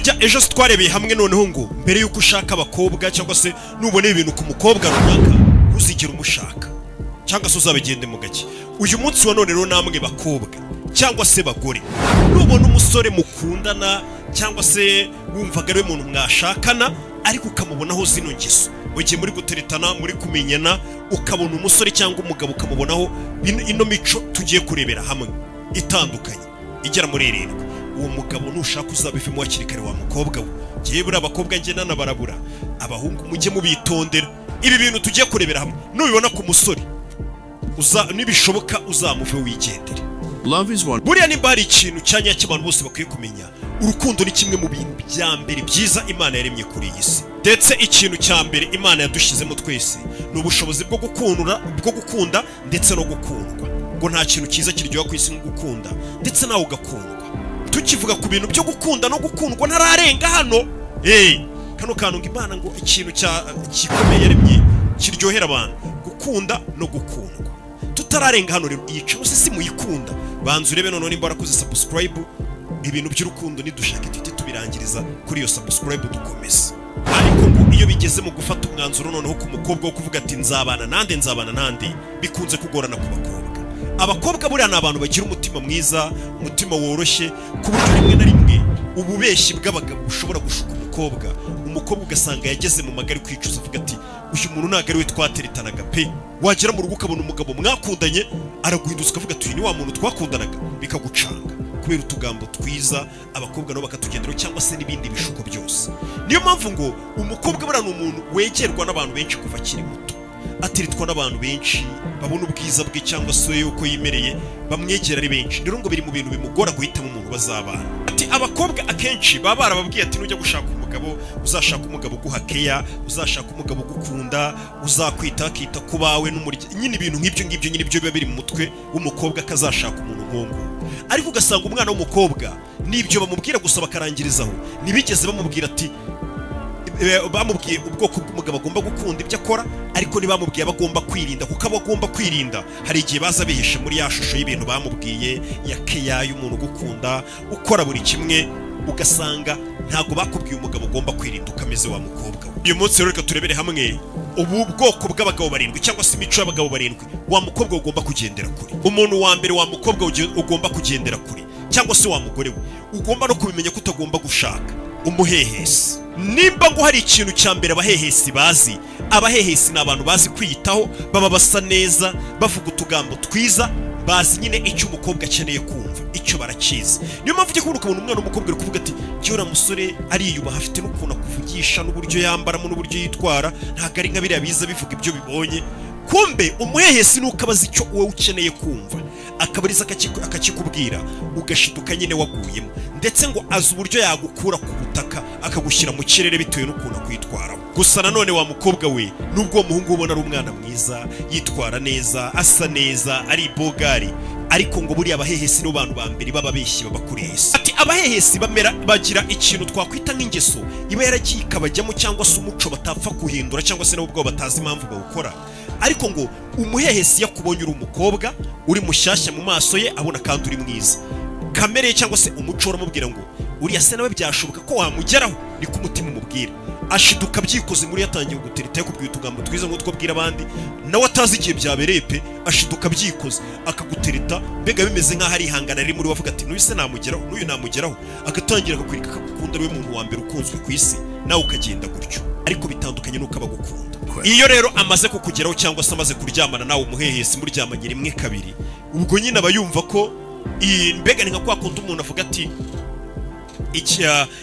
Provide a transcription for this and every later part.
Harya ejo twarebeye hamwe noneho ngo mbere y'uko ushaka abakobwa, cyangwa se nubona ibintu ku mukobwa runaka, ntuzigere umushaka cyangwa se uzabigende mu gake. Uyu munsi wa none rero, namwe bakobwa cyangwa se bagore, nubona umusore mukundana cyangwa se wumvaga ari we muntu mwashakana, ariko ukamubonaho zino ngeso mu gihe muri guteretana, muri kumenyana, ukabona umusore cyangwa umugabo ukamubonaho ino mico tugiye kurebera hamwe itandukanye igera muri 7, uwo mugabo nushaka uzabivemo hakiri kare, wa mukobwa we. Ngiye buriya abakobwa njye nanabarabura, abahungu mujye mubitondera. Ibi bintu tugiye kurebera hamwe, nubibona ku musore uza, nibishoboka uzamuve, wigendere. Love is one Buriya nimba hari ikintu cya nyacyo abantu bose bakwiye kumenya, urukundo ni kimwe mu bintu bya mbere byiza Imana yaremye kuri iyi si. Ndetse ikintu cya mbere Imana yadushyizemo twese ni ubushobozi bwo gukundura, bwo gukunda ndetse no gukundwa. Ngo nta kintu cyiza kiryoha ku isi nko gukunda ndetse nawe ugakundwa. Tukivuga ku bintu byo gukunda no gukundwa, ntararenga hano, kano kantu ngo Imana, ngo ikintu cya gikomeye yaremye kiryohera abantu, gukunda no gukundwa. Tutararenga hano rero, iyi channel se muyikunda? Banza urebe noneho nimba warakoze subscribe. Ibintu by'urukundo nidushake tuhite tubirangiriza kuri iyo subscribe, dukomeze. Ariko ngo iyo bigeze mu gufata umwanzuro noneho ku mukobwa wo kuvuga ati "Nzabana nande, nzabana nande?", bikunze kugorana ku bakobwa. Abakobwa buriya ni abantu bagira umutima mwiza, umutima woroshye, ku buryo rimwe na rimwe ububeshyi bw'abagabo bushobora gushuka umukobwa. Umukobwa ugasanga yageze mu magari kwicuza, avuga ati "Uyu muntu ntabwo ari we twateretanaga pe." Wagera mu rugo ukabona umugabo mwakundanye araguhinduza, ukavuga ati "Uyu ni wa muntu twakundanaga?" Bikagucanga kubera utugambo twiza, abakobwa nabo bakatugenderaho, cyangwa se n'ibindi bishuko byose. Niyo mpamvu ngo umukobwa buriya ni umuntu wegerwa n'abantu benshi kuva akiri muto, ateretwa n'abantu benshi babona ubwiza bwe cyangwa se uko yimereye, bamwegera ari benshi. Rero ngo biri mu bintu bimugora guhitamo umuntu bazabana. Ati abakobwa akenshi baba barababwiye ati "Nujya gushaka umugabo, uzashaka umugabo uguha keya, uzashaka umugabo ugukunda, uzakwita, akita ku bawe n'umuryango." Nyine ibintu nk'ibyo ngibyo nyine ibyo biba biri mu mutwe w'umukobwa, akazashaka umuntu nk'uwo nguwo. Ariko ugasanga umwana w'umukobwa n'ibyo bamubwira gusa bakarangirizaho, ntibigeze bamubwira ati bamubwiye ubwoko bw'umugabo agomba gukunda, ibyo akora, ariko ntibamubwiye abo agomba kwirinda, kuko abo agomba kwirinda hari igihe baza bihishe muri ya shusho y'ibintu bamubwiye ya keya, y'umuntu ugukunda, ukora buri kimwe. Ugasanga ntabwo bakubwiye umugabo ugomba kwirinda uko ameze, wa mukobwa we. Uyu munsi rero reka turebere hamwe ubu bwoko bw'abagabo barindwi, cyangwa se imico y'abagabo barindwi wa mukobwa ugomba kugendera kure. Umuntu wa mbere wa mukobwa ugomba kugendera kure, cyangwa se wa mugore we, ugomba no kubimenya ko utagomba gushaka umuhehesi. Nimba ngo hari ikintu cya mbere abahehesi bazi, abahehesi ni abantu bazi kwiyitaho, baba basa neza, bavuga utugambo twiza, bazi nyine icyo umukobwa akeneye kumva, icyo barakizi. Niyo mpamvu ujya kubona ukabona umwana w'umukobwa ari kuvuga ati "Njyewe uriya musore ariyubaha, afite n'ukuntu akuvugisha n'uburyo yambaramo n'uburyo yitwara, ntabwo ari nka biriya biza bivuga ibyo bibonye." Kumbe umuhehesi ni uko abazi icyo wowe ukeneye kumva, akabariza akakikubwira, ugashiduka nyine waguyemo. Ndetse ngo azi uburyo yagukura ku butaka akagushyira mu kirere bitewe n'ukuntu akwitwaraho. Gusa nanone wa mukobwa we, nubwo uwo muhungu ubona ari umwana mwiza, yitwara neza, asa neza, ari bogari, ariko ngo buriya abahehesi nibo bantu ba mbere b'ababeshyi baba kuri iyi si. Ati abahehesi bamera bagira ikintu twakwita nk'ingeso iba yaragiye ikabajyamo, cyangwa se umuco batapfa guhindura, cyangwa se nabo ubwabo batazi impamvu bawukora. Ariko ngo umuhehesi iyo akubonye uri umukobwa uri mushyashya mu maso ye, abona kandi uri mwiza, kamere ye cyangwa se umuco uramubwira ngo "Uriya se nawe byashoboka ko wamugeraho?" Niko umutima umubwira. Ashiduka byikoze muri yatangiye gutereta, yakubwiye utugambo twiza nk'utwo abwira abandi, nawe atazi igihe byabereye pe. Ashiduka byikoze akagutereta, mbega bimeze nk'aho ari ihangana riri muri we, avuga ati "N'uyu se namugeraho, n'uyu namugeraho." Agatangira akakwereka ko agukunda, ari we muntu wa mbere ukunzwe ku isi, nawe ukagenda gutyo. Ariko bitandukanye n'uko aba agukunda. Iyo rero amaze kukugeraho cyangwa se amaze kuryamana nawe, umuhehesi muryamanye rimwe, kabiri, ubwo nyine aba yumva ko iyi mbega ni nka kwa kundi umuntu avuga ati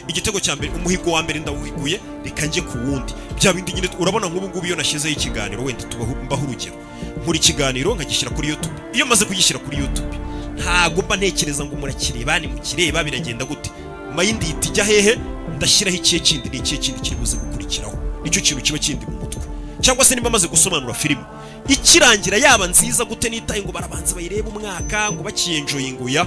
"Igitego cya mbere, umuhigo wa mbere ndawuhiguye, reka njye ku wundi." Bya bindi nyine urabona nk'ubu ngubu iyo nashyizeho ikiganiro, wenda tubaho, mbaho urugero, nkora ikiganiro nkagishyira kuri YouTube. Iyo maze kugishyira kuri YouTube, ntago mba ntekereza ngo murakireba, ni mukireba biragenda gute. Mind ihita ijya hehe? Ndashyiraho ikihe kindi? Ni ikihe kindi kiri buze gukurikiraho? Nicyo kintu kiba kindi mu mutwe. Cyangwa se nimba maze gusobanura filime, ikirangira, yaba nziza gute, nitaye ngo barabanza bayirebe umwaka ngo bakiyenjoyinguya,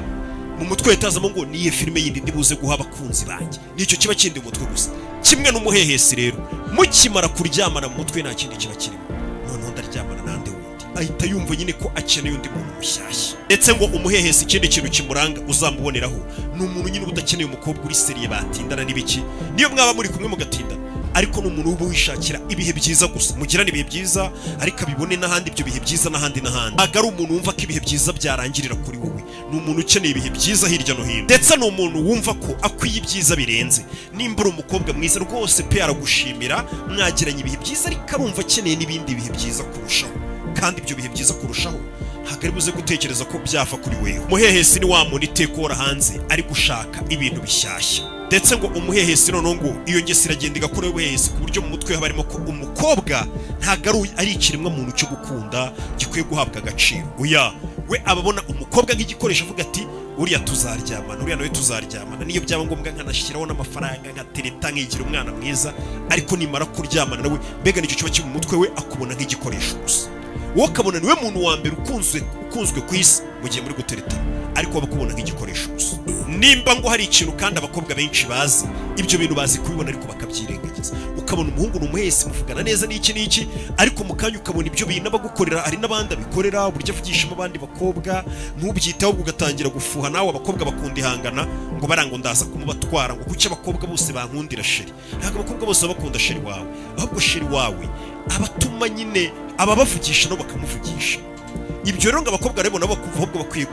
mu mutwe hitazamo ngo niye filime yindi ndi buze guha abakunzi banjye. Nicyo kiba kindi mu mutwe gusa. Kimwe n'umuhehesi rero, mukimara kuryamana, mu mutwe nta kindi kiba kirimo. Noneho ndaryamana nande wundi? Ahita yumva nyine ko akeneye undi muntu mushyashya. Ndetse ngo umuhehesi, ikindi kintu kimuranga uzamuboneraho, ni umuntu nyine uba udakeneye umukobwa uri sérieux batindana n'ibiki. Niyo mwaba muri kumwe mugatindana, ariko ni umuntu uba wishakira ibihe byiza gusa. Mugirane ibihe byiza, ariko abibone n'ahandi, ibyo bihe byiza n'ahandi n'ahandi. Ntabwo ari umuntu wumva ko ibihe byiza byarangirira kuri wowe. Ni umuntu ukeneye ibihe byiza hirya no hino, ndetse ni umuntu wumva ko akwiye ibyiza birenze. Nimba uri umukobwa mwiza rwose pe, aragushimira mwagiranye ibihe byiza, ariko arumva akeneye n'ibindi bihe byiza kurushaho. Kandi ibyo bihe byiza kurushaho ntabwo ari buze gutekereza ko byava kuri wewe. Umuhehesi ni wa muntu iteka uhora hanze ari gushaka ibintu bishyashya. Ndetse ngo umuhehesi noneho, ngo iyo ngeso iragenda igakora ubuhehesi, ku buryo mu mutwe haba harimo ko umukobwa ntabwo ari ikiremwa muntu cyo gukunda gikwiye guhabwa agaciro. Oya, we aba abona umukobwa nk'igikoresho, avuga ati: "Uriya tuzaryamana, uriya nawe tuzaryamana, niyo byaba ngombwa nkanashyiraho n'amafaranga, nkatereta, nkigira umwana mwiza, ariko nimara kuryamana nawe." Mbega nicyo kiba kiri mu mutwe we, akubona nk'igikoresho gusa. Wowe ukabona niwe muntu wa mbere ukunzwe ku isi mu gihe muri guteretana, ariko baba bakubona nk'igikoresho gusa. Nimba ngo hari ikintu kandi abakobwa benshi bazi, ibyo bintu bazi kubibona ariko bakabyirengagiza. Ukabona umuhungu ni umuhesi, muvugana neza n'iki n'iki, ariko mu kanya ukabona ibyo bintu abagukorera hari n'abandi abikorera, uburyo avugishamo abandi bakobwa ntubyiteho, ugatangira gufuha nawe. Abakobwa bakunda ihangana, ngo baranga, ndaza kumubatwara, ngo kuki abakobwa bose bankundira chéri? Ntabwo abakobwa bose baba bakunda chéri wawe, ahubwo chéri wawe abatuma nyine ababavugisha nabo bakamuvugisha. Ibyo rero ngo abakobwa rero nabo bakumva ahubwo bakwiye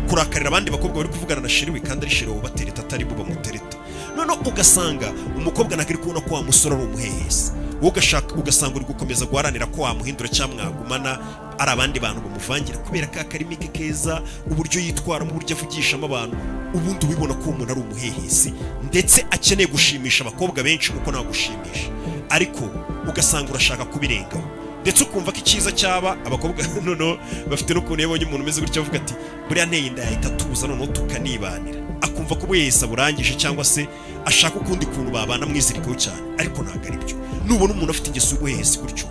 kurakarira abandi bakobwa bari kuvugana na chéri we, kandi ari chéri wawe batereta, atari bo bamutereta. Noneho ugasanga umukobwa ntabwo ari kubona ko wa musore ari umuhehesi. Wowe ugashaka, ugasanga uri gukomeza guharanira ko wamuhindura cyangwa mwagumana, ari abandi bantu bamuvangira kubera ka karimi ke keza, uburyo yitwaramo, uburyo avugishamo abantu. Ubundi ubibona ko uwo muntu ari umuhehesi, ndetse akeneye gushimisha abakobwa benshi kuko nagushimisha, ariko ugasanga urashaka kubirengaho, ndetse ukumva ko icyiza cyaba abakobwa. Noneho bafite n'ukuntu iyo abonye umuntu umeze gutya avuga ati: "Buriya nteye inda yahita atuza, noneho tukanibanira." Akumva ko wese aburangije, cyangwa se ashaka ukundi kuntu babana mwizirikaho cyane, ariko ntabwo ari byo. Nubona umuntu afite ingeso y'ubuhehesi gutyo,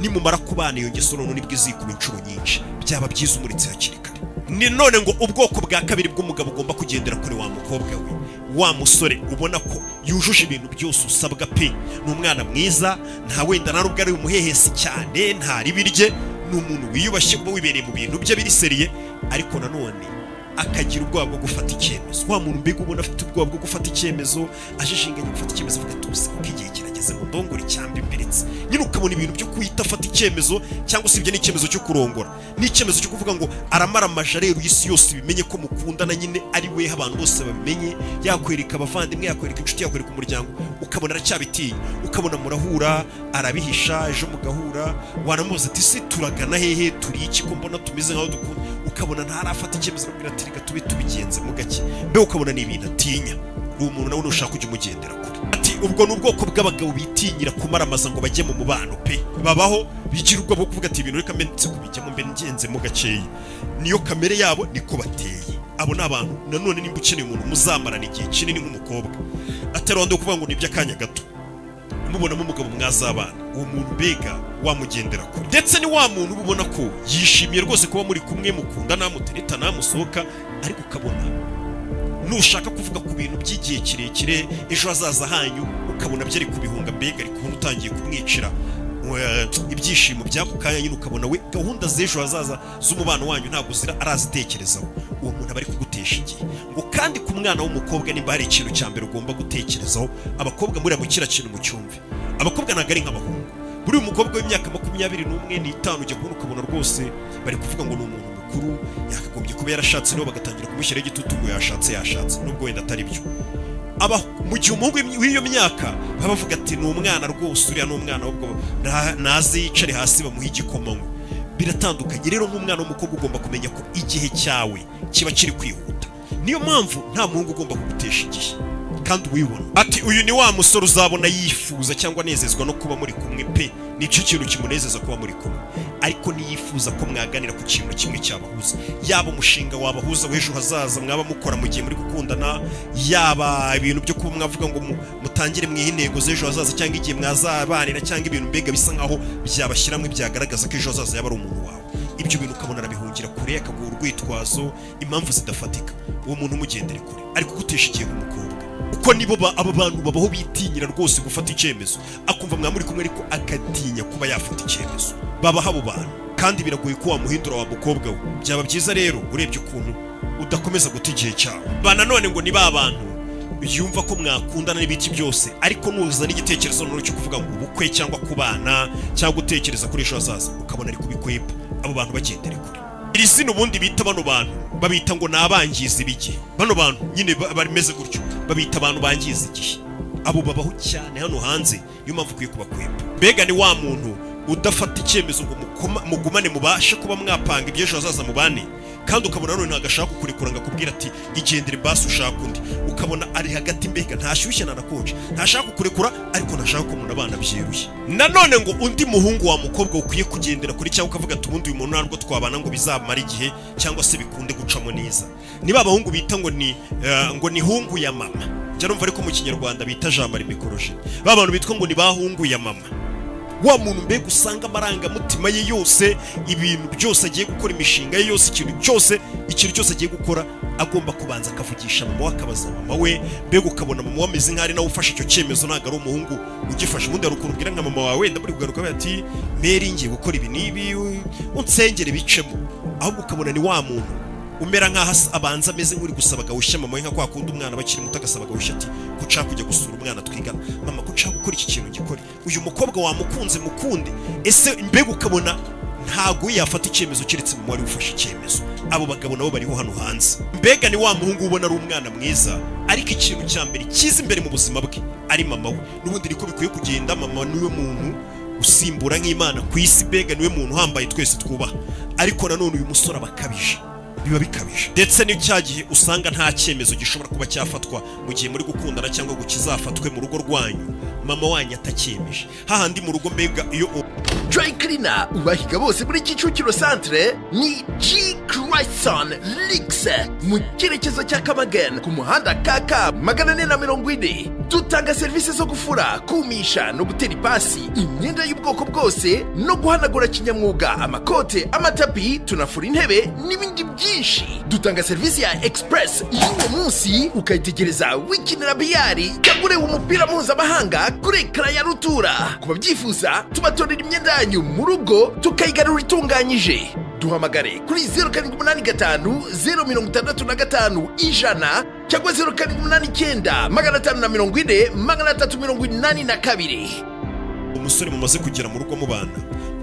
nimumara kubana iyo ngeso noneho nibwo izikuba inshuro nyinshi. Byaba byiza umuritse hakiri kare. Ni none ngo ubwoko bwa kabiri bw'umugabo ugomba kugendera kure, wa mukobwa we, wa musore ubona ko yujuje ibintu byose usabwa pe, ni umwana mwiza, nta wenda nta nubwo ari umuhehesi cyane, nta ribi rye, ni umuntu wiyubashye, uba wibereye mu bintu bye biri sérieux, ariko nanone akagira ubwoba bwo gufata icyemezo. Wa muntu mbega ubona afite ubwoba bwo gufata icyemezo, ajijinganya gufata icyemezo, avuga ati: "Ubu kuko igihe kirageze ngo ndongore cyangwa imberetse." Nyine ukabona ibintu byo guhita afata icyemezo, cyangwa se ibyo ni icyemezo cyo kurongora, ni icyemezo cyo kuvuga ngo aramaramaje rero isi yose ibimenye ko mukundana, nyine ari we, abantu bose babimenye, yakwereka abavandimwe, yakwereka inshuti, yakwereka umuryango, ukabona aracyabitinya. Ukabona murahura arabihisha, ejo mugahura wanamubaza ati: "Se turagana hehe? Turi iki ko mbona tumeze nkaho dukunda?" Ukabona ntarafata icyemezo, arabwira ati: "Reka tube tubigenzemo gake." Mbe ukabona ni ibintu atinya. Uwo muntu nawe nushaka kujya umugendera kure. Ati ubwo ni ubwoko bw'abagabo bitinyira kumaramaza ngo bajye mu mubano pe. Babaho bigira ubwoba bwo kuvuga ati: "Ibintu reka mbe ndetse kubijyamo, mbe ngenzemo gakeya." Niyo kamere yabo, niko bateye. Abo ni abantu nanone nimba ukeneye umuntu muzamarana igihe kinini nk'umukobwa, atari wandi kuvuga ngo ni iby'akanya gato, umubonamo umugabo mwazabana, uwo muntu mbega wamugendera kure. Ndetse ni wa muntu uba ubona ko yishimiye rwose kuba muri kumwe, mukundana, muteretana, musohoka, ariko ukabona nushaka kuvuga ku bintu by'igihe kirekire, ejo hazaza hanyu, ukabona byari kubihunga. Mbega ari kubona utangiye kumwicira ibyishimo by'ako kanya nyine, ukabona we gahunda z'ejo hazaza z'umubano wanyu ntabwo zira arazitekerezaho. Uwo muntu aba ari kugutesha igihe. Ngo kandi ku mwana w'umukobwa, nimba hari ikintu cya mbere ugomba gutekerezaho, abakobwa muriya mu kiriya kintu mucyumve, abakobwa ntabwo ari nk'abahungu. Buriya umukobwa w'imyaka 25 ujya kubona ukabona rwose bari kuvuga ngo ni umuntu mukuru, yakagombye kuba yarashatse, nabo bagatangira kumushyiraho igitutu ngo yashatse, yashatse, nubwo wenda atari byo. Aba mu gihe umuhungu w'iyo myaka baba bavuga ati: "Ni umwana rwose, uriya ni umwana, ahubwo naze yicare hasi bamuhe igikoma." Ngo biratandukanye rero. Nk'umwana w'umukobwa ugomba kumenya ko igihe cyawe kiba kiri kwihuta. Niyo mpamvu nta muhungu ugomba kugutesha igihe kandi uwibona. Ati uyu ni wa musore uzabona yifuza cyangwa anezezwa no kuba muri kumwe pe, nicyo kintu kimunezeza kuba muri kumwe, ariko niyifuza ko mwaganira ku kintu kimwe cyabahuza, yaba umushinga wabahuza w'ejo hazaza mwaba mukora mu gihe muri gukundana, yaba ibintu byo kuba mwavuga ngo mutangire mwihe intego z'ejo hazaza, cyangwa igihe mwazabanira, cyangwa ibintu mbega bisa nkaho byabashyiramo byagaragaza ko ejo hazaza yaba ari umuntu wawe. Ibyo bintu ukabona arabihungira kure, akaguha urwitwazo, impamvu zidafatika. Uwo muntu umugendere kure, ari kugutesha igihe nk'umukobwa, kuko nibo aba bantu babaho bitinyira rwose gufata icyemezo. Akumva mwaba muri kumwe ariko agatinya kuba yafata icyemezo. Babaho abo bantu. Kandi biragoye ko wamuhindura, wa mukobwa we. Byaba byiza rero urebye ukuntu udakomeza guta igihe cyawe. Ba nanone ngo ni ba bantu yumva ko mwakundana n'ibiki byose, ariko nuza n'igitekerezo noneho cyo kuvuga ngo ubukwe cyangwa kubana cyangwa gutekereza kuri ejo hazaza, ukabona ari kubikwepa. Abo bantu bagendere kure. Iri zina ubundi bita bano bantu, babita ngo ni abangizi b'igihe. Bano bantu nyine bameze gutyo babita abantu bangiza igihe. Abo babaho cyane hano hanze, niyo mpamvu ukwiye kubakwepa. Mbega ni wa muntu udafata icyemezo ngo mugumane, mubashe kuba mwapanga iby'ejo hazaza mubane, kandi ukabona none ntabwo ashaka kukurekura ngo akubwire ati: "Igendere basi ushaka undi." Ukabona ari hagati, mbega ntashyushye ntanakonje, ntashaka kukurekura ariko ntashaka ko umuntu byeruye. Nanone ngo undi muhungu wa mukobwa ukwiye kugendera kuri, cyangwa ukavuga ati: "Ubundi uyu muntu ntabwo twabana ngo bizamare igihe cyangwa se bikunde gucamo neza," niba abahungu bita ngo ni hungu ya mama. Njya numva ariko mu Kinyarwanda bita Jean Marie Mikoroje, ba bantu bitwa ngo ni ba hungu ya mama. Wa muntu mbega usanga amarangamutima ye yose, ibintu byose agiye gukora, imishinga ye yose, ikintu cyose agiye gukora, agomba kubanza akavugisha mama we, akabaza mama we. Mbega ukabona mama we ameze nk'aho ari nawe ufashe icyo cyemezo, ntabwo ari umuhungu ugifashe. Ubundi hari ukuntu ubwira nka mama wawe wenda muri kugaruka ati: "Meri, ngiye gukora ibi n'ibi, unsengere bicemo." Ahubwo ukabona ni wa muntu umera nk'aho abanza ameze nk'uri gusaba gahushya mama we, nka kwa kundi umwana aba akiri muto agasaba gahushya ati: "Ko nshaka kujya gusura umwana twigana, mama? Ko nshaka gukora iki kintu, gikore? Uyu mukobwa wamukunze, mukunde ese?" Mbega ukabona ntago yafata icyemezo keretse mama wari ufashe icyemezo. Abo bagabo nabo bariho hano hanze. Mbega ni wa muhungu ubona ari umwana mwiza, ariko ikintu cya mbere cyiza imbere mu buzima bwe ari mama we. N'ubundi niko bikwiye kugenda, mama niwe muntu usimbura nk'Imana ku isi, mbega niwe muntu uhambaye twese twubaha. Ariko nanone uyu musore aba akabije, biba bikabije. Ndetse ni cya gihe usanga nta cyemezo gishobora kuba cyafatwa mu gihe muri gukundana cyangwa ngo kizafatwe mu rugo rwanyu mama wanyu atakyemeje, hahandi mu rugo mbega iyo Dry Cleaner ubahiga bose muri Kicukiro Centre ni G Chrisson Lix, mu cyerekezo cya Kamagana, ku muhanda KK 440. Dutanga serivisi zo gufura, kumisha no gutera ipasi imyenda y'ubwoko bwose no guhanagura kinyamwuga amakote, amatapi, tunafura intebe n'ibindi byinshi. Dutanga serivisi ya express y'uwo munsi, ukayitegereza wikinira biyari cyangwa ureba umupira mpuzamahanga kuri écran ya rutura. Ku babyifuza, tubatorera imyenda yanyu mu rugo tukayigarura itunganyije. Duhamagare kuri 0785 065 100 cyangwa 0789 540 382. Umusore mumaze kugera mu rugo mubana,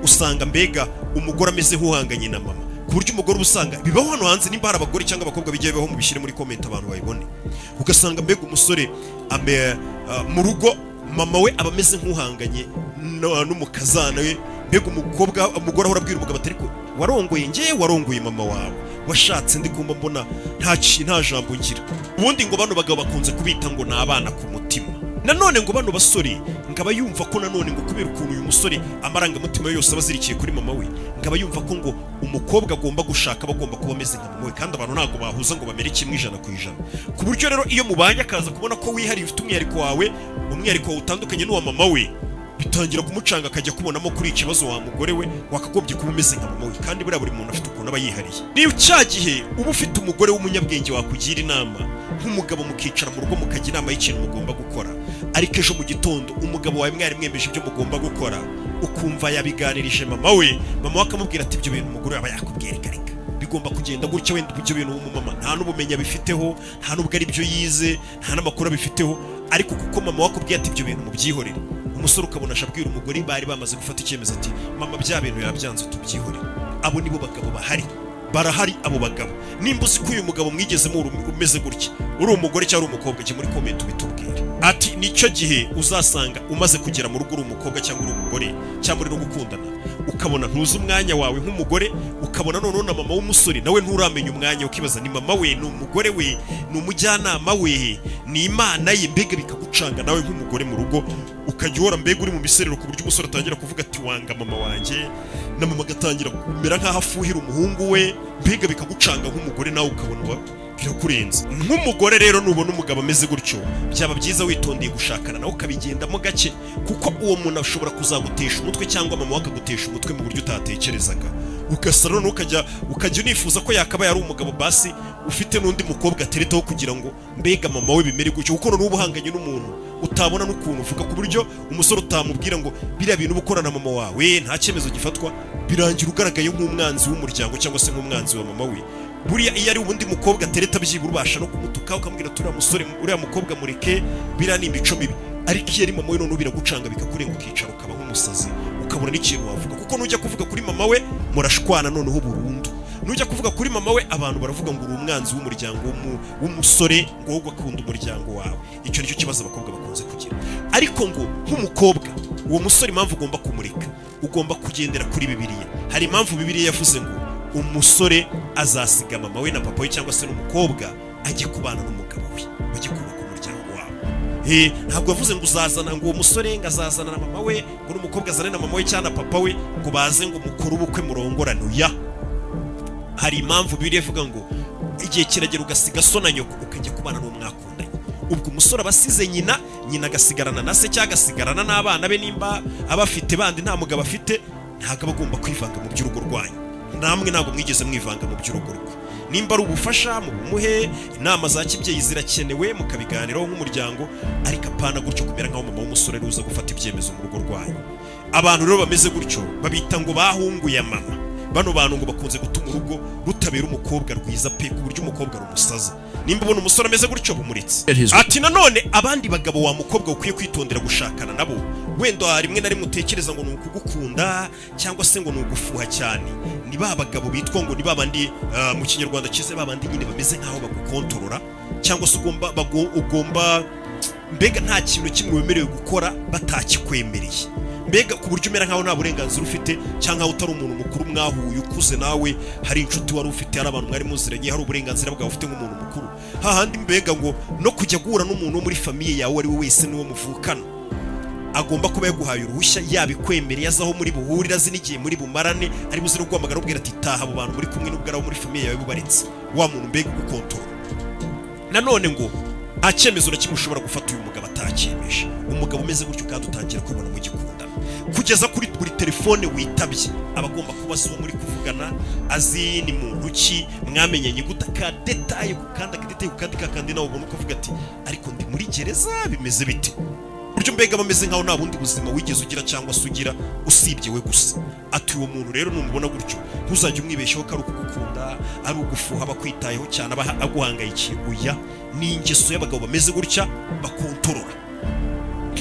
usanga mbega umugore ameze nk'uhanganye na mama, ku buryo umugore uba usanga bibaho hano hanze. Nimba hari abagore cyangwa abakobwa bijya bibaho, mubishyire muri comment abantu babibone. Ugasanga mbega umusore mu rugo mama we aba ameze nk'uhanganye n'umukazana we. Mbega umukobwa, umugore ahora abwira umugabo ati: "Ariko warongoye njye, warongoye mama wawe, washatse ndi kumva mbona nta jambo ngira." Ubundi ngo bano bagabo bakunze kubita ngo ni abana ku mutima. Nanone ngo bano basore ngo aba yumva ko nanone ngo kubera ukuntu uyu musore amarangamutima ye yose aba azirikiye kuri mama we, ngo aba yumva ko ngo umukobwa agomba gushaka aba agomba kuba ameze nka mama we, kandi abantu ntabwo bahuza ngo bamere kimwe 100%. Ku buryo rero iyo mubanye akaza kubona ko wihariye, ufite umwihariko wawe, umwihariko wawe utandukanye n'uwa mama we, bitangira kumucanga, akajya kubonamo kuri ikibazo: wa mugore we, wakagombye kuba umeze nka mama we. Kandi buriya buri muntu afite ukuntu aba yihariye. Niyo cya gihe uba ufite umugore w'umunyabwenge wakugira inama nk'umugabo, mukicara mu rugo mukajya inama y'ikintu mugomba gukora, ariko ejo mu gitondo umugabo wawe mwari mwemeje ibyo mugomba gukora, ukumva yabiganirije mama we, mama we akamubwira ati: "Ibyo bintu umugore aba yakubwiye, reka reka, bigomba kugenda gutya." Wenda ibyo bintu umumama nta n'ubumenyi abifiteho, nta n'ubwo ari byo yize, nta n'amakuru abifiteho, ariko kuko mama we akubwiye ati: "Ibyo bintu mubyihorere," umusore ukabona aje abwira umugore bari bamaze gufata icyemezo ati: "Mama bya bintu yabyanze, tubyihorere." Abo nibo bagabo bahari, barahari abo bagabo. Nimba uzi ko uyu mugabo mwigezemo umeze gutya, uri umugore cyangwa uri umukobwa, jya muri comment ubitubwire. Ati nicyo gihe uzasanga umaze kugera mu rugo, uri umukobwa cyangwa uri umugore cyangwa uri no gukundana, ukabona ntuzi umwanya wawe nk'umugore, ukabona noneho na mama w'umusore nawe nturamenya umwanya, ukibaza ni mama we, ni umugore we, ni umujyanama we, ni Imana ye? Mbega bikagucanga nawe nk'umugore mu rugo, ukajya uhora mbega uri mu miserero, ku buryo umusore atangira kuvuga ati: "Wanga mama wanjye," na mama agatangira kumera nk'aho afuhira umuhungu we. Mbega bikagucanga nk'umugore, nawe ukabona birakurenze nk'umugore. Rero nubona umugabo ameze gutyo, byaba byiza witondeye gushakana nawe, ukabigendamo gake, kuko uwo muntu ashobora kuzagutesha umutwe cyangwa mama we akagutesha umutwe mu buryo utatekerezaga. Ugasa noneho ukajya unifuza ko yakabaye ari umugabo basi ufite n'undi mukobwa ateretaho, kugira ngo mbega mama we bimere gutyo, kuko noneho uba uhanganye n'umuntu. Utabona n'ukuntu uvuga, ku buryo umusore utamubwira ngo biriya bintu uba ukorana na mama wawe, nta cyemezo gifatwa, birangira ugaragaye nk'umwanzi w'umuryango cyangwa se nk'umwanzi wa mama we. Buriya iyo ari ubundi mukobwa atereta, byibura ubasha no kumutuka, ukamubwira ati: "Uriya musore, uriya mukobwa mureke, biriya ni imico mibi." Ariko iyo ari mama we, noneho biragucanga, bikakurenga, ukicara ukaba nk'umusazi, ukabura n'ikintu wavuga, kuko nujya kuvuga kuri mama we murashwana noneho burundu. Nujya kuvuga kuri mama we, abantu baravuga ngo uri umwanzi w'umuryango w'umusore, ngo wowe ugakunda umuryango wawe. Icyo nicyo kibazo abakobwa bakunze kugira. Ariko ngo nk'umukobwa, uwo musore impamvu ugomba kumureka, ugomba kugendera kuri Bibiliya. Hari impamvu Bibiliya yavuze ngo umusore azasiga mama we na papa we, cyangwa se n'umukobwa, ajye kubana n'umugabo we, bajye kubaka umuryango wabo. Ntabwo yavuze ngo uzazana ngo uwo musore ngo azazana na mama we, ngo n'umukobwa azane na mama we cyangwa na papa we, ngo baze ngo mukore ubukwe murongorane. Oya, hari impamvu Bibiliya ivuga ngo igihe kiragera ugasiga so na nyoko, ukajya kubana n'uwo mwakundanye. Ubwo umusore aba asize nyina, nyina agasigarana na se cyangwa agasigarana n'abana be nimba aba afite bandi. Nta mugabo afite, ntabwo aba agomba kwivanga mu by'urugo rwanyu. Namwe ntabwo mwigeze mwivanga mu by'urugo rwe. Nimba ari ubufasha, mubumuhe, inama za kibyeyi zirakenewe, mukabiganiraho nk'umuryango, ariko apana gutyo kumera nk'aho mama w'umusore ari uza gufata ibyemezo mu rugo rwanyu. Abantu rero bameze gutyo babita ngo bahunguye mama. Bano bantu ngo bakunze gutuma urugo rutabera umukobwa rwiza pe, ku buryo umukobwa rumusaza. Nimba ubona umusore ameze gutyo, bumuritse. Ati nanone abandi bagabo, wa mukobwa, ukwiye kwitondera gushakana nabo, wenda rimwe na rimwe utekereza ngo ni ukugukunda cyangwa se ngo ni ugufuha cyane, ni ba bagabo bitwa ngo ni ba bandi, mu Kinyarwanda cyiza, ba bandi nyine bameze nk'aho bagukontorora, cyangwa se ugomba mbega nta kintu kimwe wemerewe gukora batakikwemereye, mbega ku buryo umera nkaho nta burenganzira ufite, cyangwa nkaho utari umuntu mukuru mwahuye ukuze. Nawe hari inshuti wari ufite, hari abantu mwari muziranye, hari uburenganzira bwawe ufite nk'umuntu mukuru. Hahandi mbega ngo no kujya guhura n'umuntu wo muri famille yawe uwo ari we wese n'uwo muvukana, agomba kuba yaguhaye uruhushya, yabikwemereye, azi aho muri buhurire, azi n'igihe muri bumarane, ari buze no guhamagara ubwira ati: "Taha, abo bantu muri kumwe, n'ubwo ari abo muri famille yawe, bubaretse." Wa muntu mbega ugukontorora. Nanone ngo nta cyemezo na kimwe ushobora gufata uyu mugabo atakyemeje. Umugabo umeze gutyo kandi utangira kubibona mugikundana, kugeza kuri buri telefone witabye aba agomba kuba azi uwo muri kuvugana, azi ni muntu ki, mwamenyanye gute, ka détail ku kandi, aka détail ku kandi, kakandi nawe ubona ukavuga ati: "Ariko ndi muri gereza, bimeze bite?" Buryo mbega bameze nkaho nta bundi buzima wigeze ugira cyangwa se ugira usibye we gusa. Ati uwo muntu rero numubona gutyo, ntuzajye umwibeshyaho ko ari ukugukunda, ari ugufuha, aba akwitayeho cyane, aba aguhangayikiye. Oya, ni ingeso y'abagabo bameze gutya bakontorora.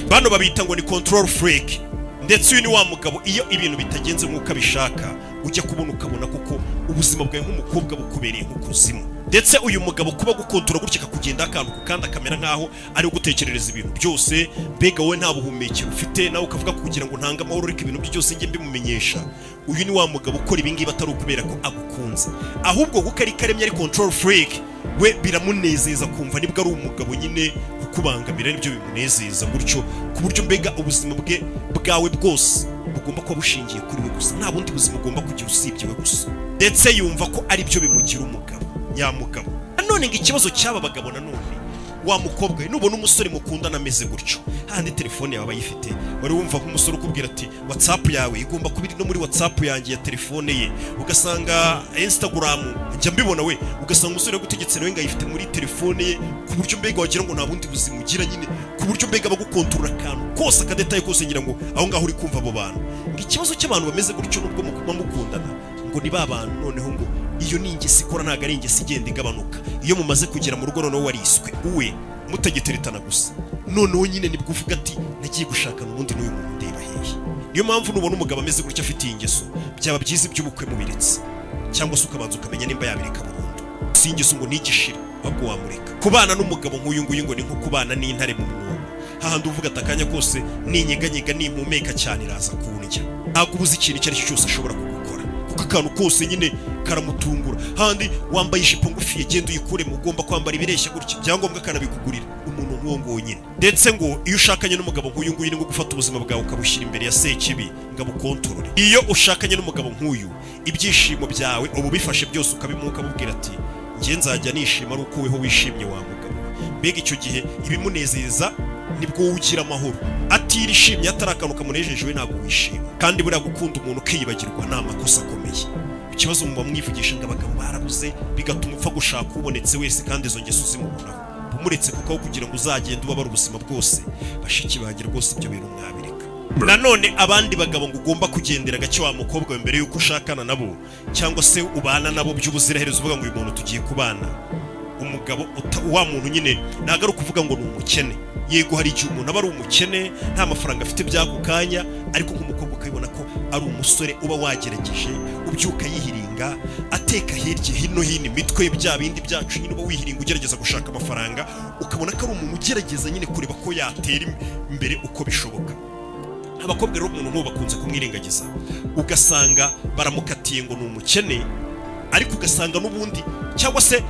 Bano babita ngo ni control freak. Ndetse uyu ni wa mugabo, iyo ibintu bitagenze nk'uko abishaka, ujya kubona ukabona kuko ubuzima bwawe nk'umukobwa bukubereye nk'ukuzimu. Ndetse uyu mugabo kuba gukontora gutya, akakugenda akantu ku kandi, akamera nk'aho ari gutekerereza ibintu byose, mbega wowe nta buhumekero ufite, nawe ukavuga kugira ngo ntange amahoro, ariko ibintu bye byose njye mbimumenyesha. Uyu ni wa mugabo ukora ibi ngibi atari ukubera ko agukunze, ahubwo kuko ari karemye, ari control freak. We biramunezeza kumva nibwo ari umugabo nyine, kukubangamira nibyo bimunezeza gutyo, ku buryo mbega ubuzima bwe bwawe bwose bugomba kuba bushingiye kuri we gusa, nta bundi buzima ugomba kugira usibye we gusa. Ndetse yumva ko ari byo bimugira umugabo nyamugabo. Nanone ngo ikibazo cy'aba bagabo, nanone wa mukobwa we, nubona umusore mukundana ameze gutyo, hahandi telefone yawe aba ayifite, wari wumva nk'umusore ukubwira ati: "WhatsApp yawe igomba kuba iri no muri WhatsApp yanjye ya telefone ye." Ugasanga Instagram, njya mbibona we, ugasanga umusore yagutegetse nawe ngo ayifite muri telefone ye, ku buryo mbega wagira ngo nta bundi buzima ugira nyine, ku buryo mbega bagukontorora akantu kose, aka détail kose. Ngira ngo aho ngaho uri kumva abo bantu. Ngo ikibazo cy'abantu bameze gutyo, nubwo muba mukundana, ngo ni ba bantu noneho ngo iyo ni ingeso ikora, ntabwo ari ingeso igenda igabanuka. Iyo mumaze kugera mu rugo, noneho wariswe uwe, mutagiteretana gusa, noneho nyine nibwo uvuga ati: "Nagiye gushakana ubundi n'uyu muntu ndeba hehe?" Niyo mpamvu nubona umugabo ameze gutya, afite iyi ngeso, byaba byiza iby'ubukwe mubiretse, cyangwa se ukabanza ukamenya nimba yabireka burundu. Si ingeso ngo ntigishire, ahubwo wamureka. Kubana n'umugabo nk'uyu nguyu ngo ni nko kubana n'intare mu mwobo, hahandi uvuga ati: "Akanya kose ninyeganyega, nimpumeka cyane, iraza kundya." Ntabwo ubuze ikintu icyo ari cyo cyose ashobora kugukora, kuko akantu kose nyine karamutungura. Handi wambaye ijipo ngufi, genda uyikuremo, ugomba kwambara ibireshya gutya, ibyangombwa akanabikugurira. Umuntu nk'uwo nguwo nyine. Ndetse ngo iyo ushakanye n'umugabo nk'uyu nguyu, ni nko gufata ubuzima bwawe ukabushyira imbere ya Sekibi ngo abukontorore. Iyo ushakanye n'umugabo nk'uyu, ibyishimo byawe uba ubifashe byose ukabimuha, ukamubwira ati: "Njye nzajya nishima ari uko weho wishimye, wa mugabo we." Mbega icyo gihe ibimunezeza nibwo wowe ugira amahoro. Atirishimye, atari akantu kamunejeje, we ntabwo wishima. Kandi buriya gukunda umuntu ukiyibagirwa ni amakosa akomeye. Ikibazo muba mwivugisha ngo abagabo barabuze, bigatuma upfa gushaka ubonetse wese, kandi izo ngeso zimubonaho. Muretse kuko aho kugira ngo uzagende ubabare ubuzima bwose. Bashiki banjye, rwose ibyo bintu mwabireka. Nanone abandi bagabo ngo ugomba kugendera gake wa mukobwa we, mbere y'uko ushakana nabo cyangwa se ubana nabo by'ubuziraherezo, uvuga ngo uyu muntu tugiye kubana. Umugabo wa muntu nyine ntabwo ari ukuvuga ngo ni umukene. Yego, hari igihe umuntu aba ari umukene, nta mafaranga afite by'ako kanya, ariko nk'umukobwa ukabibona ko ari umusore uba wagerageje, ubyuka yihiringa, ateka hirya hino hino imitwe, bya bindi byacu nyine, uba wihiringa ugerageza gushaka amafaranga, ukabona ko ari umuntu ugerageza nyine kureba ko yatera imbere uko bishoboka. Abakobwa rero umuntu nk'uwo bakunze kumwirengagiza, ugasanga baramukatiye ngo ni umukene, ariko ugasanga n'ubundi cyangwa se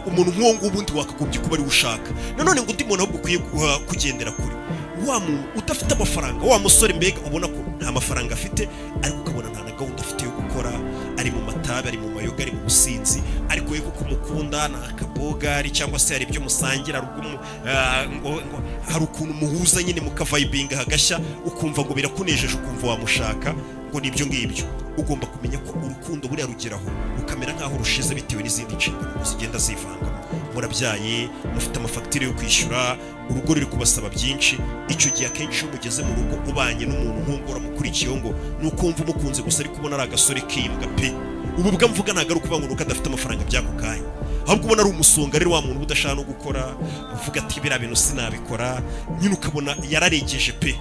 umuntu nk'uwo nguwo ubundi wakagombye kuba ariwe ushaka. Nanone ngo undi muntu ahubwo ukwiye kugendera kure, wa muntu udafite amafaranga, wa musore mbega ubona ko nta mafaranga afite, ariko ukabona nta na gahunda afite yo gukora, ari mu matabi, ari mu mayoga, ari mu businzi, ariko we kuko umukunda ni akabogari, cyangwa se hari ibyo musangira, hari ubwo ngo hari ukuntu muhuza nyine mukavayibinga hagashya, ukumva ngo birakunejeje, ukumva wamushaka, ngo ni ibyo ngibyo. Ugomba kumenya ko urukundo buriya rugeraho rukamera nk'aho rushize bitewe n'izindi nshingano zigenda zivangamo. Murabyaye, mufite amafagitire yo kwishyura, urugo ruri kubasaba byinshi. Icyo gihe akenshi iyo mugeze mu rugo, ubanye n'umuntu nk'uwo uramukurikiyeho ngo ni ukumva umukunze gusa, ariko ubona ari agasore k'imbwa pe. Ubu bwo mvuga ntabwo ari ukuvuga ngo nuko adafite amafaranga by'ako kanya, ahubwo ubona ari umusonga rero, wa muntu uba udashaka no gukora, uvuga ati biriya bintu sinabikora nyine, ukabona yararegeje pe.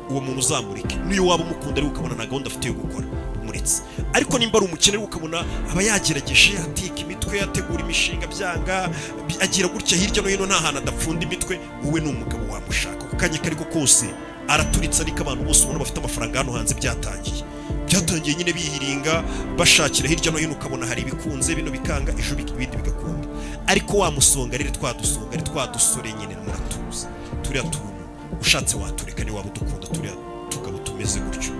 Uwo muntu uzamurike. Niyo waba umukunda ariko ukabona nta gahunda afite yo gukora, umuretse. Ariko nimba ari umukene ariko ukabona aba yagerageje, ateka imitwe, ategura imishinga byanga, agira gutya hirya no hino, nta hantu adapfunda imitwe, wowe ni umugabo wamushaka ku kanya kariko kose araturitse. Ariko abantu bose ubona bafite amafaranga hano hanze, byatangiye nyine bihiringa, bashakira hirya no hino, ukabona hari ibikunze bino bikanga, ejo ibindi bigakunda. Ariko wa musonga rero, twadusonga ari twadusore nyine muratuza, turiya tuntu ushatse watureka niba waba udukunda turiya tugabo tumeze gutyo.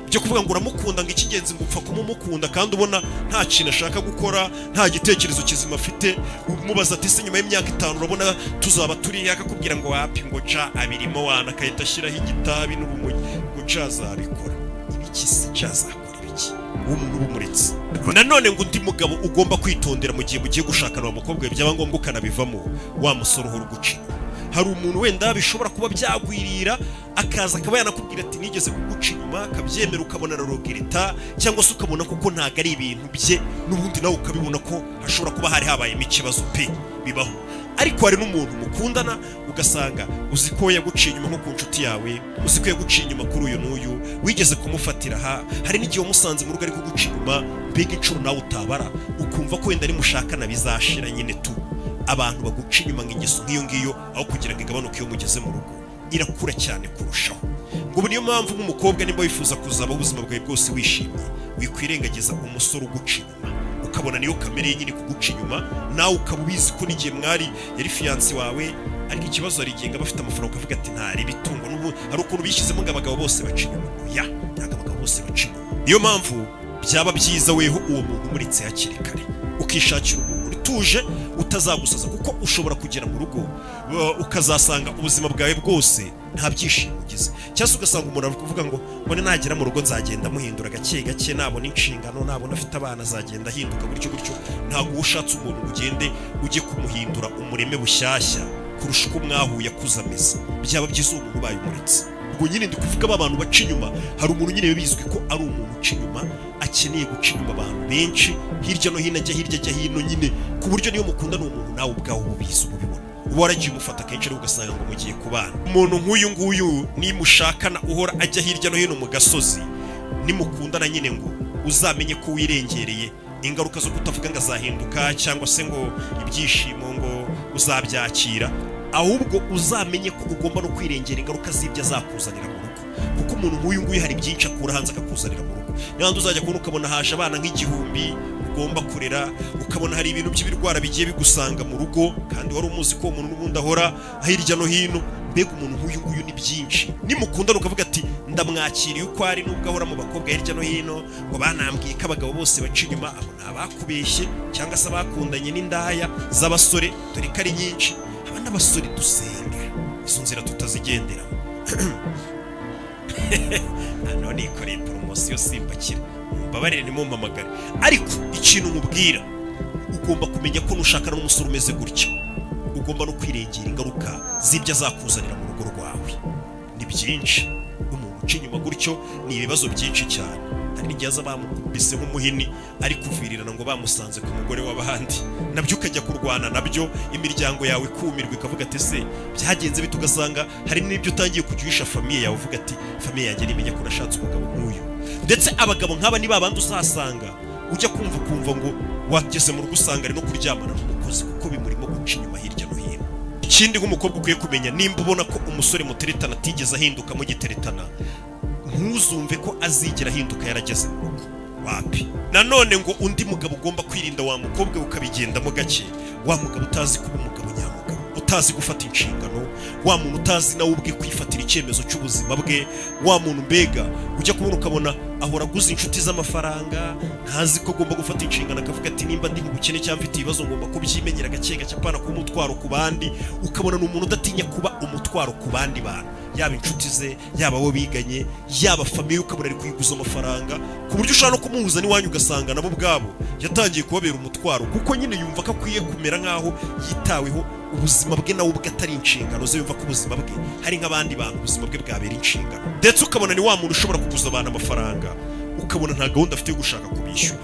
Ibyo kuvuga ngo uramukunda, ngo icy'ingenzi ngo upfa kumumukunda, kandi ubona nta kintu ashaka gukora, nta gitekerezo kizima afite, umubaza ati se nyuma y'imyaka 5 urabona tuzaba turi? Akakubwira ngo wapi, ngo ca abirimo wana, akahita ashyiraho igitabi n'urumogi, ngo ca azabikora ibiki se? Ca azakora ibiki? Uwo muntu uba umuretse. Nanone ngo undi mugabo ugomba kwitondera mu gihe mugiye gushakana uwo mukobwa, byaba ngombwa ukanabivamo, wa musore uhora uguca inyuma. Hari umuntu wenda bishobora kuba byagwirira, akaza akaba yanakubwira ati nigeze kuguca inyuma, akabyemera, ukabona ararogereta, cyangwa se ukabona koko ntabwo ari ibintu bye, n'ubundi nawe ukabibona ko hashobora kuba hari habayemo ikibazo pe, bibaho. Ariko hari n'umuntu mukundana ugasanga uzi ko yaguciye inyuma nko ku nshuti yawe, uzi ko yaguciye inyuma kuri uyu n'uyu, wigeze kumufatira aha, hari n'igihe wamusanze mu rugo ari kuguca inyuma, mbega inshuro nawe utabara, ukumva ko wenda nimushakana bizashira nyine tu. Abantu baguca inyuma, ngo ingeso nk'iyo ngiyo aho kugira ngo igabanuke, iyo mugeze mu rugo irakura cyane kurushaho. Ngo ubu niyo mpamvu nk'umukobwa, nimba wifuza kuzabaho ubuzima bwawe bwose wishimye, wikwirengagiza umusore uguca inyuma, ukabona niyo kamere ye nyine kuguca inyuma, nawe ukaba ubizi ko n'igihe mwari yari fiancé wawe. Ariko ikibazo, hari igihe ngo aba afite amafaranga, ukavuga ati ntari ibitungo n'ubu. Hari ukuntu bishyizemo ngo abagabo bose baca inyuma. Oya, ntabwo abagabo bose baca inyuma. Niyo mpamvu byaba byiza weho uwo muntu umuritse hakiri kare, ukishakira umuntu utuje utazagusaza, kuko ushobora kugera mu rugo ukazasanga ubuzima bwawe bwose nta byishimo ugize, cyangwa se ugasanga umuntu ari kuvuga ngo mbone nagera mu rugo nzagenda muhindura gake gake, nabona inshingano, nabona afite abana azagenda ahinduka gutyo gutyo. Ntabwo uba ushatse umuntu ngo ugende ujye kumuhindura umureme bushyashya kurusha uko mwahuye akuze ameze. Byaba byiza uwo muntu ubaye umuretse. Ubwo nyine ndi kuvuga ba bantu baca inyuma. Hari umuntu nyine bizwi ko ari umuntu uca inyuma, akeneye guca inyuma abantu benshi hirya no hino, ajya hirya ajya hino nyine, ku buryo niyo mukunda ni umuntu nawe ubwawe uba ubizi, uba ubibona, uba waragiye umufata kenshi, ariko ugasanga ngo mugiye kubana. Umuntu nk'uyu nguyu nimushakana, uhora ajya hirya no hino mu gasozi, nimukundana nyine ngo uzamenye ko wirengereye ingaruka zo kutavuga ngo azahinduka cyangwa se ngo ibyishimo ngo uzabyakira, ahubwo uzamenye ko ugomba no kwirengera ingaruka z'ibyo azakuzanira mu rugo, kuko umuntu nk'uyu nguyu hari byinshi akura hanze akakuzanira mu rugo. Niba uzajya kubona ukabona haje abana nk'igihumbi ugomba kurera, ukabona hari ibintu by'ibirwara bigiye bigusanga mu rugo, kandi wari umuzi ko uwo muntu n'ubundi ahora hirya no hino. Mbega umuntu nk'uyu nguyu ni byinshi. Nimukundana ukavuga ati ndamwakiriye uko ari, nubwo ahora mu bakobwa hirya no hino, ngo banambwiye ko abagabo bose baca inyuma, abo ni abakubeshye cyangwa se abakundanye n'indaya z'abasore, dore ko ari nyinshi. Aba n'abasore dusenga izo nzira tutazigenderamo. Hano nikoreye poromosiyo simbakira, mumbabarire ntimumpamagare. Ariko ikintu nkubwira, ugomba kumenya ko nushakana n'umusore umeze gutya. Ugomba no kwirengera ingaruka z'ibyo azakuzanira mu rugo rwawe. Ni byinshi. Umuntu uca inyuma gutyo ni ibibazo byinshi cyane. Hari n'igihe aza bamukubise nk'umuhini ari kuvirirana ngo bamusanze ku mugore w'abandi, nabyo ukajya kurwana nabyo, imiryango yawe ikumirwa, ikavuga ati: "Ese byagenze bite?" Ugasanga hari n'ibyo utangiye kujya uhisha famille yawe, uvuga ati: "Famille yanjye nimenya ko nashatse umugabo nk'uyu." Ndetse abagabo nk'aba ni babandi uzasanga ujya kumva ukumva ngo wageze mu rugo usanga ari no kuryamana n'umukozi, kuko bimurimo guca inyuma hirya no hino. Ikindi nk'umukobwa ukwiye kumenya: nimba ubona ko umusore muteretana atigeze ahinduka mugiteretana, ntuzumve ko azigera ahinduka yarageze mu rugo. Wapi. Nanone ngo undi mugabo ugomba kwirinda, wa mukobwa, ukabigendamo gake, wa mugabo utazi kuba umugabo nyamugabo, utazi gufata inshingano, wa muntu utazi nawe ubwe kwifatira icyemezo cy'ubuzima bwe, wa muntu mbega ujya kubona ukabona ahora aguza inshuti z'amafaranga, ntazi ko agomba gufata inshingano, akavuga ati: "Nimba ndi mu bukene cyangwa mfite ibibazo, ngomba kubyimenyera gake gake, apana kuba umutwaro ku bandi." Ukabona ni umuntu udatinya kuba umutwaro ku bandi bantu, yaba inshuti ze, yaba abo biganye, yaba famille, ukabona ari kuyiguza amafaranga, ku buryo ushobora no kumuhuza n'iwanyu ugasanga nabo ubwabo yatangiye kubabera umutwaro, kuko nyine yumva ko akwiye kumera nk'aho yitaweho, ubuzima bwe nawe ubwe atari inshingano ze, yumva ko ubuzima bwe hari nk'abandi bantu ubuzima bwe bwabera inshingano. Ndetse ukabona ni wa muntu ushobora kuguza abantu amafaranga, ukabona nta gahunda afite yo gushaka kubishyura.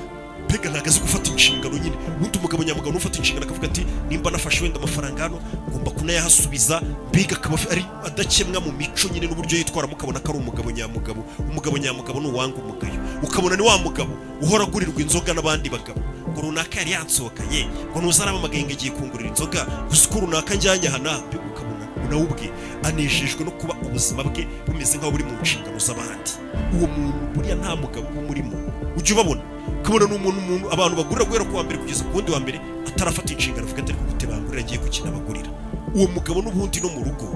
Mbega ntabwo azi gufata inshingano nyine. Ubundi umugabo nyamugabo ufata inshingano akavuga ati: "Nimba nafashe wenda amafaranga hano, ngomba kunayahasubiza." Mbega akaba ari adakemwa mu mico nyine n'uburyo yitwaramo, ukabona ko ari umugabo nyamugabo. Umugabo nyamugabo ni uwanga umugayo. Ukabona ni wa mugabo uhora agurirwa inzoga n'abandi bagabo, ngo runaka yari yansohokanye, ngo ntuzarampamagaye ngo agiye kungurira inzoga gusa, ko runaka njyanye aha naha. Mbega ukabona nawe ubwe anejejwe no kuba ubuzima bwe bumeze nk'aho buri mu nshingano z'abandi. Uwo muntu buriya nta mugabo uba umurimo. Ujya ubabona, ukabona ni umuntu abantu bagurira guhera ku wa mbere kugeza ku wundi wa mbere, atarafata inshingano, avuga ati: "Ariko gute bangurira? Agiye gukina bagurira." Uwo mugabo n'ubundi no mu rugo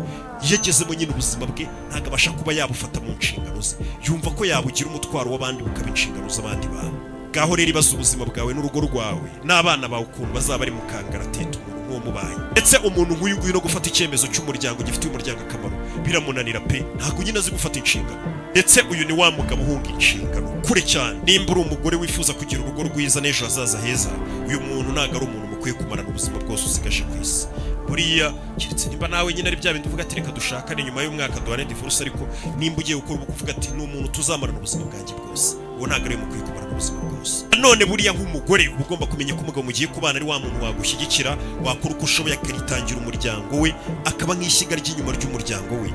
iyo agezemo nyine, ubuzima bwe ntabwo abasha kuba yabufata mu nshingano ze, yumva ko yabugira umutwaro w'abandi, bukaba inshingano z'abandi bantu. Ngaho rero ibaza ubuzima bwawe n'urugo rwawe n'abana bawe ukuntu bazaba bari mu kangaratete umuntu nk'uwo mubaye. Ndetse umuntu nk'uyu nguyu no gufata icyemezo cy'umuryango gifitiye umuryango akamaro biramunanira pe. Ntabwo nyine azi gufata inshingano. Ndetse uyu ni wa mugabo uhunga inshingano kure cyane. Nimba uri umugore wifuza kugira urugo rwiza n'ejo hazaza heza, uyu muntu ntabwo ari umuntu mukwiye kumarana ubuzima bwose usigaje ku isi. Buriya keretse nimba nawe nyine ari bya bindi uvuga ati: "Reka dushakane, nyuma y'umwaka duhane divorce." Ariko nimba ugiye gukora ubukwe uvuga ati: "Ni umuntu tuzamarana ubuzima bwanjye bwose", uwo ntabwo ari we mukwiye kumarana ubuzima bwose. None buriya nk'umugore uba ugomba kumenya ko umugabo mugiye kubana ari wa muntu wagushyigikira, wakora uko ushoboye akaritangira umuryango we, akaba nk'ishyiga ry'inyuma ry'umuryango we,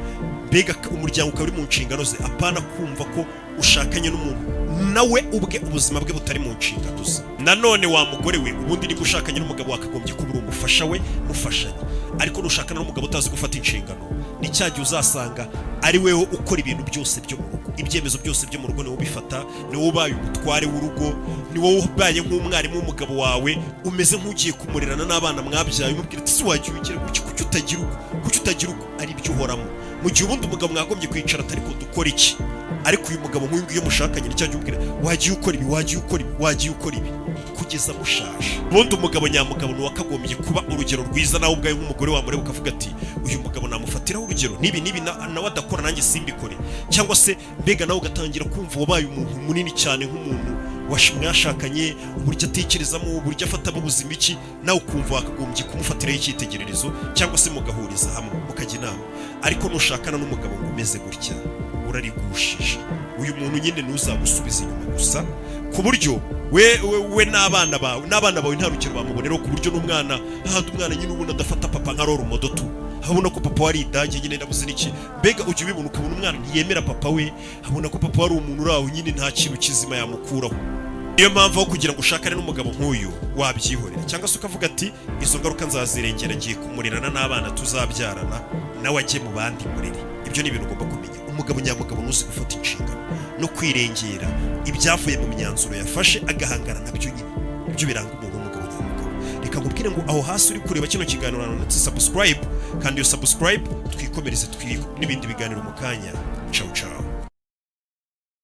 mbega umuryango ukaba uri mu nshingano ze, apana kumva ko ushakanye n'umuntu nawe ubwe ubuzima bwe butari mu nshingano ze. Nanone wa mugore we, ubundi niba ushakanye n'umugabo wakagombye kuba uri umufasha we, mufashanya. Ariko nushakana n'umugabo utazi gufata inshingano, ni cya gihe uzasanga ari wewe ukora ibintu byose byo mu rugo, ibyemezo byose byo mu rugo niwe ubifata, ni wowe ubaye umutware w'urugo, ni wowe ubaye nk'umwarimu w'umugabo wawe, umeze nk'ugiye kumurerana n'abana mwabyaye, umubwira ati: "Si wagiye ugira gutya? Kuki utagira uko? Kuki utagira uko?" Ari byo uhoramo, mu gihe ubundi umugabo mwagombye kwicara atari ko dukora iki. Ariko uyu mugabo nk'uyu nguyu mushakanye, ni cya gihe umubwira: "Wagiye ukora ibi, wagiye ukora ibi, wagiye ukora ibi", kugeza mushaje. Ubundi umugabo nyamugabo ni uwakagombye kuba urugero rwiza, nawe ubwawe nk'umugore wamureba ukavuga ati: "Uyu mugabo namufatiraho urugero, n'ibi n'ibi nawe adakora nanjye simbikore." Cyangwa se mbega nawe ugatangira kumva wabaye umuntu munini cyane nk'umuntu mwashakanye, uburyo atekerezamo, uburyo afatamo ubuzima iki, nawe ukumva wakagombye kumufatiraho icyitegererezo, cyangwa se mugahuriza hamwe mukajya inama. Ariko nushakana n'umugabo ngo umeze gutya, urarigushije. Uyu muntu nyine ntuzagusubiza inyuma gusa, ku buryo we n'abana bawe nta rugero bamuboneraho, ku buryo n'umwana hahandi umwana nyine ubona adafata papa nka role model tu, abona ko papa wari idage nyine ndabuze n'iki. Mbega ujya ubibona, ukabona umwana ntiyemera papa we, abona ko papa wari umuntu uri aho nyine nta kintu kizima yamukuraho. Niyo mpamvu aho kugira ngo ushakane n'umugabo nk'uyu wabyihorera, cyangwa se ukavuga ati: "Izo ngaruka nzazirengera, ngiye kumurerana n'abana tuzabyarana, nawe ajye mu bandi murere." Ibyo ni ibintu ugomba kumenya. Umugabo nyamugabo ntuzi gufata inshingano no kwirengera ibyavuye mu myanzuro yafashe, agahangana nabyo nyine, ibyo biranga umuntu w'umugabo nyamugabo. Reka nkubwire ngo aho hasi uri kureba kino kiganiro handitse subscribe, kandi iyo subscribe twikomereze n'ibindi biganiro mu kanya. Ciao ciao.